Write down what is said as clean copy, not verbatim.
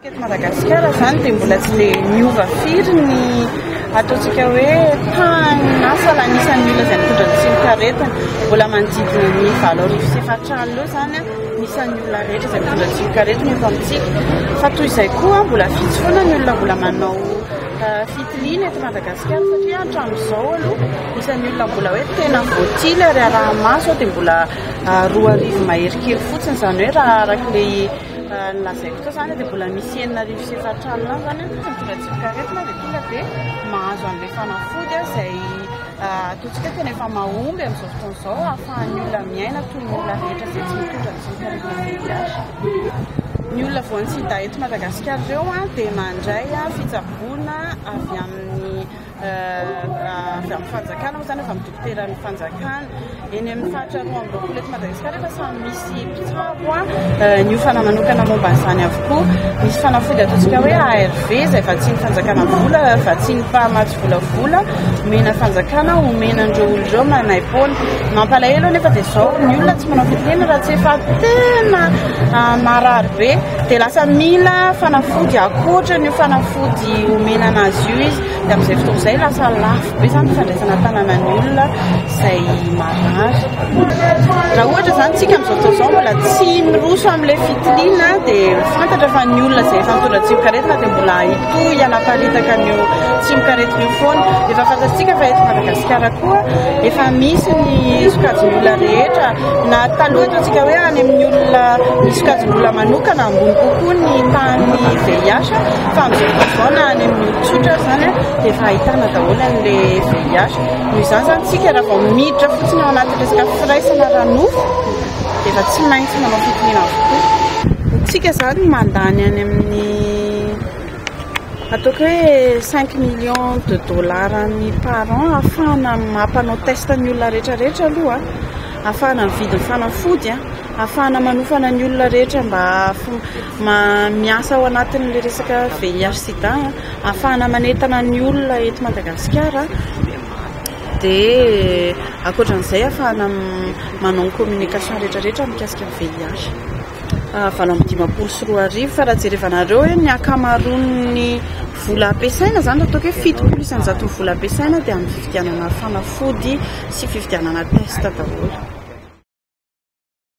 Eto Madagasikara izany dia mbola tsy dia niova firy ny ataontsika hoe tahan'ny asa na ny isan'ny olona izay mitondra ny tsimokaretina. Mbola manodidina ny 4008 eo izany ny isan'ny olona rehetra izay mitondra ny tsimokaretina eto amintsika. Fa toy izay koa mbola vitsy foana ny olona mbola manao fitiliana eto Madagasikara satria hatramin'izao aloha isan'ny olona mbola hoe tena voatily ary araha-maso dia mbola 2000 mahery kely fotsiny, izany hoe raha araka ilay Ny lazaiko teo izany dia mbola misy 4004 any izany tsy mitondra tsimokaretina dia tonga dia mahazo an'ilay fanafody izay ataontsika hoe tena efa mahomby amin'izao fotoana izao ahafahan'ny olona miaina toy ny olona rehetra izay tsy mitondra ny tsimokaretina VIH. Ny olona voan'ny sida eto Madagasikara ireo dia mandray fitsaboana avy amin'ny avy amin'ny fanjakana moa izany, avy amin'ny dokoteran'ny fanjakana. Eny amin'ny faritra 22 eto Madagasikara efa samy misy mpitsabo niofana manokana momba an'izany avokoa. Misy fanafody ataontsika hoe ARV izay vatsian'ny fanjakana vola, vatsian'ny mpamatsy vola vola, omena fanjakana, omena an'ireo olona ireo maimaim-poana. Mampalahelo anefa dia izao, ny olona tsy manao fitiliana raha tsy efa tena marary be dia lasa mila fanafody ankoatra an'io fanafody omena anazy io izy. Dia amin'izay fotoana izay lasa lafo be izany ny fandraisana an-tanana ny olona izay marary. Raha ohatra izany tsika amin'izao fotoana izao mbola tsy miroso amin'ilay fitiliana dia fantatra fa ny olona izay efa mitondra tsimokaretina dia mbola hitohy hanaparitaka an'io tsimokaretina io foana. Efa fantatsika fa eto Madagasikara koa efa misy ny sokajin'olona rehetra na taloha ataontsika hoe any amin'ny olona misy sokajin'olona manokana ambony kokoa ny tahan'ny VIH fa amin'izao fotoana izao na any amin'ny olon-tsotra aza izany dia efa ahitana daholo an'ilay VIH. Noho izany izany tsika raha vao miditra fotsiny ao anatin'ny resaka firaisana ara-nofo dia efa tsy maintsy manao fitiliana avokoa. Tsika izany mandany any amin'ny ataoko hoe cinq millions de dollars any par an ahafahana mampanao test ny olona rehetra rehetra aloha, ahafahana mividy ny fanafody, ahafahana manofana ny olona rehetra mba miasa ao anatin'ilay resaka VIH sida, ahafahana manentana ny olona eto Madagasikara, dia ankoatran'izay ahafahana manao ny communication rehetra rehetra mikasika ny VIH. 2058 fa raha jerevanareo hoe ny ankamaroan'ny vola ampiasaina izany raha ataoko hoe 70% ny vola ampiasaina dia amin'ny fividianana fanafody sy fividianana test daholo.